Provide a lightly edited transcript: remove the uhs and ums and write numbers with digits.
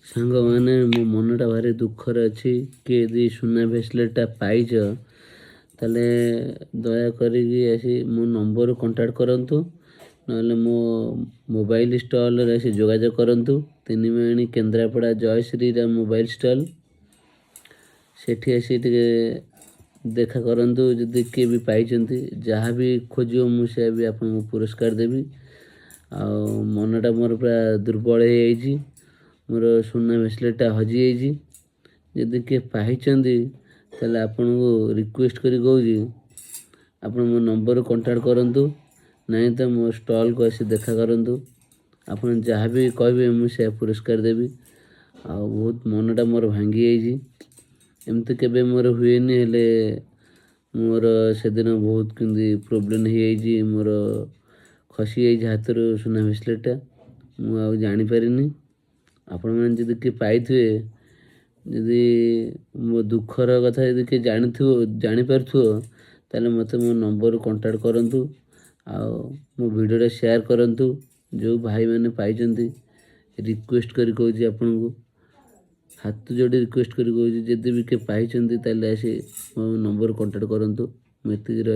ସାଙ୍ଗମାନେ, ମୋ ମନଟା ଭାରି ଦୁଃଖରେ ଅଛି। କିଏ ଯଦି ସୁନା ବ୍ରେସଲେଟ୍ଟା ପାଇଛ, ତାହେଲେ ଦୟା କରିକି ଆସି ମୋ ନମ୍ବରରୁ କଣ୍ଟାକ୍ଟ କରନ୍ତୁ, ନହେଲେ ମୋ ମୋବାଇଲ ଷ୍ଟଲ୍ରେ ଆସି ଯୋଗାଯୋଗ କରନ୍ତୁ। ତିନିମାଣି, କେନ୍ଦ୍ରାପଡ଼ା, ଜୟ ଶ୍ରୀରାମ ମୋବାଇଲ ଷ୍ଟଲ୍, ସେଠି ଆସି ଟିକେ ଦେଖା କରନ୍ତୁ। ଯଦି କିଏ ବି ପାଇଛନ୍ତି, ଯାହା ବି ଖୋଜିବ, ମୁଁ ସେୟା ବି ଆପଣଙ୍କୁ ପୁରସ୍କାର ଦେବି। ଆଉ ମନଟା ମୋର ପୁରା ଦୁର୍ବଳ ହେଇଯାଇଛି। ମୋର ସୁନା ବ୍ରେସଲେଟ୍ଟା ହଜିଯାଇଛି। ଯଦି କିଏ ପାଇଛନ୍ତି, ତାହେଲେ ଆପଣଙ୍କୁ ରିକ୍ୱେଷ୍ଟ କରି କହୁଛି, ଆପଣ ମୋ ନମ୍ବରରୁ କଣ୍ଟାକ୍ଟ କରନ୍ତୁ, ନାହିଁ ତ ମୋ ଷ୍ଟଲ୍କୁ ଆସି ଦେଖା କରନ୍ତୁ। ଆପଣ ଯାହା ବି କହିବେ, ମୁଁ ସେୟା ପୁରସ୍କାର ଦେବି। ଆଉ ବହୁତ ମନଟା ମୋର ଭାଙ୍ଗି ଯାଇଛି। ଏମିତି କେବେ ମୋର ହୁଏନି, ହେଲେ ମୋର ସେଦିନ ବହୁତ କେମିତି ପ୍ରୋବ୍ଲେମ୍ ହେଇଯାଇଛି। ମୋର ଖସିଯାଇଛି ହାତରୁ ସୁନା ବ୍ରେସଲେଟ୍ଟା, ମୁଁ ଆଉ ଜାଣିପାରିନି। ଆପଣମାନେ ଯଦି କିଏ ପାଇଥିବେ, ଯଦି ମୋ ଦୁଃଖର କଥା ଯଦି କିଏ ଜାଣିଥିବ, ଜାଣିପାରୁଥିବ, ତାହେଲେ ମୋତେ ମୋ ନମ୍ବରରୁ କଣ୍ଟାକ୍ଟ କରନ୍ତୁ ଆଉ ମୋ ଭିଡ଼ିଓଟା ସେୟାର କରନ୍ତୁ। ଯେଉଁ ଭାଇମାନେ ପାଇଛନ୍ତି, ରିକ୍ୱେଷ୍ଟ କରି କହୁଛି ଆପଣଙ୍କୁ, ହାତ ଯୋଡ଼ି ରିକ୍ୱେଷ୍ଟ କରି କହୁଛି, ଯଦି ବି କିଏ ପାଇଛନ୍ତି, ତାହେଲେ ଆସି ମୋ ନମ୍ବରରୁ କଣ୍ଟାକ୍ଟ କରନ୍ତୁ। ମୁଁ ଏତିକି ରହି